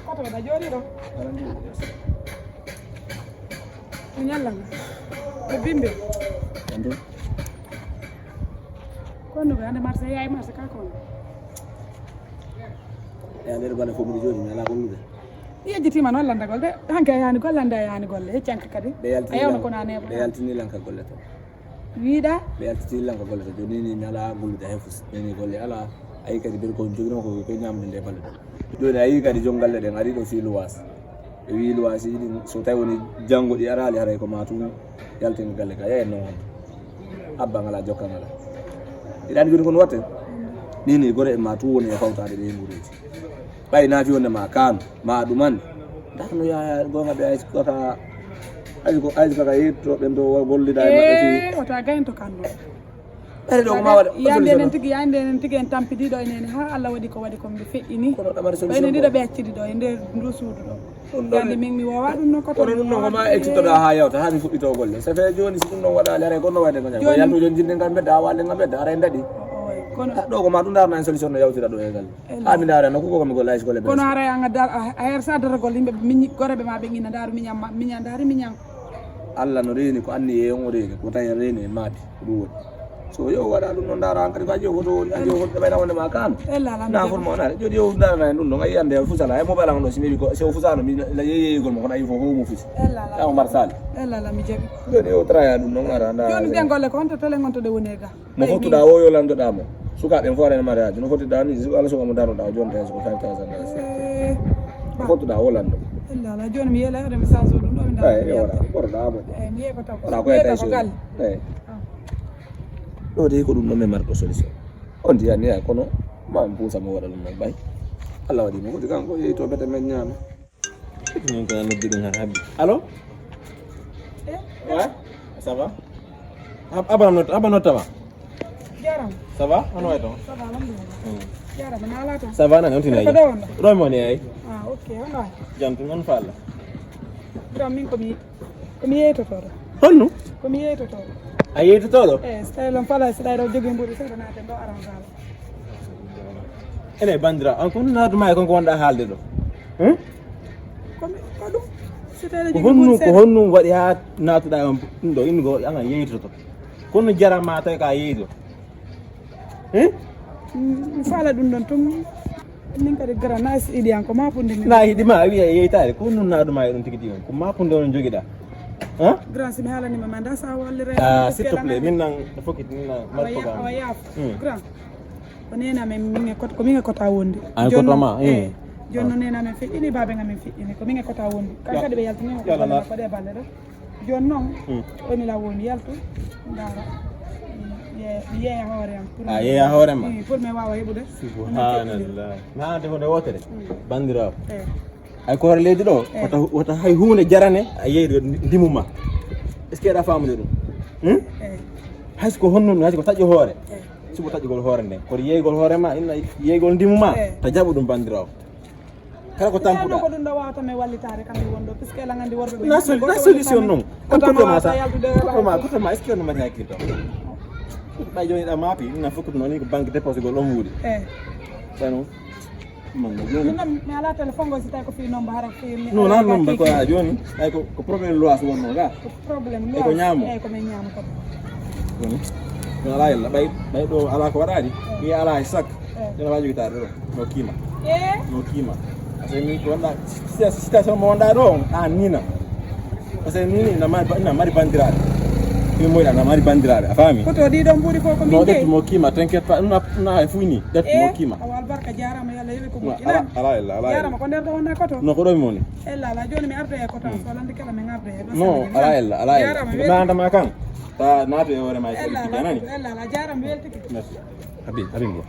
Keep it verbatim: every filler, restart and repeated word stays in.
Koto waɗa jooɗi ɗo. Mi ñallanga. Ko bimbe. Ande. Kono ɓe ande marché yaay marché ka kono. E nder bana fof miɗo jooɗi mi alaa gollude. Yejjitima noon landagol de. Hanke a yaani golle ande a yaani golle. Hecci hanke kadi. Ɓe yaltini A yewno lan- kono a neeɓa. Ɓe yaltini lanka golle tan. Wiiɗa? Ɓe yaltiti lanka golle tan. Jooni ni mi alaa gollude hay fus. Ni golle alaa. Ayi kadi ɓen ko joginoo ko ko ñamde nde balle ɗon. Jooni ayi kadi joom galle ɗen ari ɗo fii luwaas. Ɓe wii luwaasiiji ɗin so tawi woni janngo ɗi araali haray ko ma tun yaltin galle ka. Yeyen non wonde. Abba ngala jokka ngala. Iɗani jooni kono watte. Ni ni gore e ma tun woni e fawtaade ɓe ngureeji. Ɓay naati wonde ma kaan ma ɗuman. Ndak no yaya gonga ɓe ay kaka ay ko ay kaka yetto ɓen to gollida e maɓɓe fi. Eh, wata gayen to kan ɗo. Ɓayde ɗo ko ma waɗa yande nen tigi yande nen tigi en tampidiɗo e nene ha Allah waɗi ko waɗi ko mbi feƴƴini. Kono ɗamari solution ɓayde ɗiɗo ɓe accidi ɗo e nder ndu suudu ɗo. Ɗum ɗo yande min mi wawa ɗum no koto kono ɗum ɗo ko ma excitoɗa ha yawta ha mi fuɗɗito golle ça fait joni si ɗum ɗon waɗali haray gonno wayde ko ñago yalto joni jinde ngam bedda a walde ngam bedda haray daɗi. Kono ɗo ko ma ɗum darna en solution no yawtira ɗo e galle. Ha mi ndaara nokku koko mi golla hay so golle kono haray an a her sa daragol yimɓe miñi goreɓe ma ɓe ina ndaaru miñam miña ndaari miñam. Allah no reeni ko anni e on o reeni ko tawi reeni e maadi ko ɗum woni so yo waɗa ɗum no ndaara hankadi ko aji o foto woni aji o foto ɓayna wonde ma kan na forma wonade joni yo ndarana en ɗum ɗon a yiyande fusala e mo ɓala on ɗo si mi wi ko si o fusano mi la yeyeyegol mo kono ayi fof fof mo fusi ya o mbar sali elala mi jaɓi joni yo traya ɗum ɗon ara nda joni nden golle ko honto tele gontoɗe woni e ga Mo fottuɗa o yo landoɗa mo. Sukaɓe en fof aɗa mariage no fottiɗa ni si Allah suka mo daroɗa o jonta hen soko five thousand dollars. Mo fottuɗa o lando. Ella ala joni mi yela ede mi sanso ɗum ɗo mi dara. Eyi wala ɓorɗa mo. Eyi mi yeɓata ko wala ko yeta ko gal. Eyi. Ɗo de ko ɗum ɗo mi marɗo solution. On diya ni ay kono ma mi puusa mo waɗa ɗum non ɓay. Allah waɗi mo foti kanko yehi to bete men ñaama. Min ko noddi ɗum han habbi. Allo? Eh? Ouais? Ça va? Ab- Abba no Abba no tama? Jaram. Ça va? Hono way ton? Ça va alhamdulillah. Hmm. Jaram na ala ton. Ça va nan on tinay. Ko do wonno? Ɗo mi woni ay. Ah ok on way. Jam tun on falla. Bro min ko mi ko mi yeytotoɗo. Honno? Ko mi yeytotoɗo. A yeytotoɗo? Eh, style on falla style o jogi mburi seɗa naten ɗo aran falla. Ene bandira an kon naatuma e kon ko wonɗa haalde ɗo. Hmm? Ko mi- ko ɗum. Si tawi ko jogii honnum buun ko seeɗa. Honnum waɗi haa naatuɗa e on ɗum ɗo innugo ana yeytoto kono jarama tawi ka yeyto. Hmm? Mm, mi faala ɗum ɗon tum min kadi gara na si iɗi an ko ma punde min na hiɗi ma a wiya e yeytaade ko honnum naatuma e ɗum tigi tigi on ko ma punde on jogiɗa. Ha? Grand si mi haalanima ma nda sa wallire ah s'il te plaît min nan fokkit min nan awa ya- awa yaaf. Hmm. Grand. Ko nena men min e kot ko min e kota wondi. Ay kota ma eh. Joni no nena men feƴƴini babe ngam men feƴƴini ko min e kota wondi kan kadi ɓe yaltini ko ko ɗe balle ɗo. Joni noon oni la wondi yaltu ndara. Yeeya hoore am a yeeya hoore ma pour mi wawa heɓude. Subhanallah. Naande hunde wotere bandirawo. Ay ko hoore leydi ɗo wota wota hay hunde jarane a yeeyde ndimu ma. Est ce que eɗa famude ɗum? Hay so ko honno ɗum hay so ko taƴƴo hoore suɓo taƴƴugol hoore nden koto yeeygol hoore ma inna yeeygol ndimu ma ta jaɓu ɗum bandirawo. Kala ko tampuɗa ko ɗum ɗo wawata men wallitade kamɓe wonɗo puisque eɗa gandi worɓe na solution noon. An koto ma sa koto ma koto ma est ce que no mari hakkille to? Ɓay joni ɗa maapi ina fof ko noon ko banque déposé gol ɗon wuuri. Ɓay noon. Ɗum noon mi alaa téléphone ngoo si tawi ko fii nomba hara fii mi non nan nomba ko a jooni ay ko ko problème lois wonno ga ko problème lois ko ñaamo ay ko men ñaamo ko ɗum ɗum alaa yalla ɓay ɓay ɗo alaa ko waɗaani mi alaa e sak ina waawi jogitaade ɗo no kiima no kiima parce que min ko wonɗa situation mo wonɗa ɗo an nina parce que nini na mari na mari bandiraɓe min moyɗa na mari bandiraɓe a faami koto ɗiɗon ɓuuri fof ko min ƴetti mo kiima t'inquiète pas ɗum na e fuy ni ƴetti mo kiima awa albarka jarama yalla yewi ko moƴƴi ala ella ala jarama ko nder ɗo wonna koto no ko ɗo mi woni ella ala joni mi arda e koto so landi kala min arda e ɗo no ala ella ala ella mi andama kan ta nato e hoore ma e ella ala jarama weltiki merci abi abi mo